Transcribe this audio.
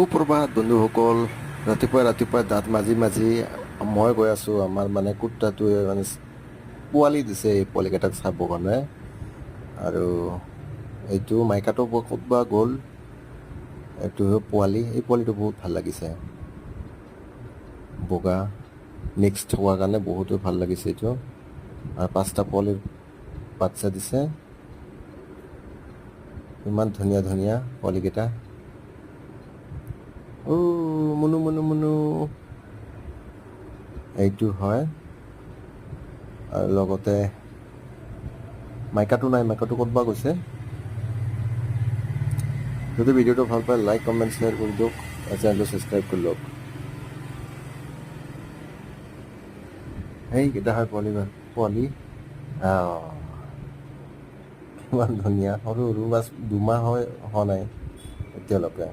সুপ্ৰভাত বন্ধুসকল। ৰাতিপুৱাই ৰাতিপুৱাই দাঁত মাজি মাজি মই গৈ আছোঁ। আমাৰ মানে কুত্তাটোৱে মানে পোৱালি দিছে, এই পোৱালিকেইটাক চাব কাৰণে। আৰু এইটো মাইকাটো ক'ত বা গ'ল। এইটো পোৱালি, এই পোৱালিটো বহুত ভাল লাগিছে। বগা মিক্সড হোৱাৰ কাৰণে বহুতো ভাল লাগিছে এইটো। আৰু পাঁচটা পোৱালিৰ বাচ্চা দিছে। ইমান ধুনীয়া ধুনীয়া পোৱালিকেইটা। অ' মুনু মুনু মুনু, এইটো হয়। আৰু লগতে মাইকাটো নাই, মাইকাটো ক'ত বা গৈছে। যদি ভিডিঅ'টো ভাল পায়, লাইক, কমেণ্ট, শ্বেয়াৰ কৰি দিয়ক আৰু চেনেলটো ছাবস্ক্ৰাইব কৰি লওক। সেইকেইটা হয় পোৱালি পোৱালি। কিমান ধুনীয়া, সৰু সৰু। বাছ 2 মাহ হয় হোৱা নাই এতিয়ালৈকে।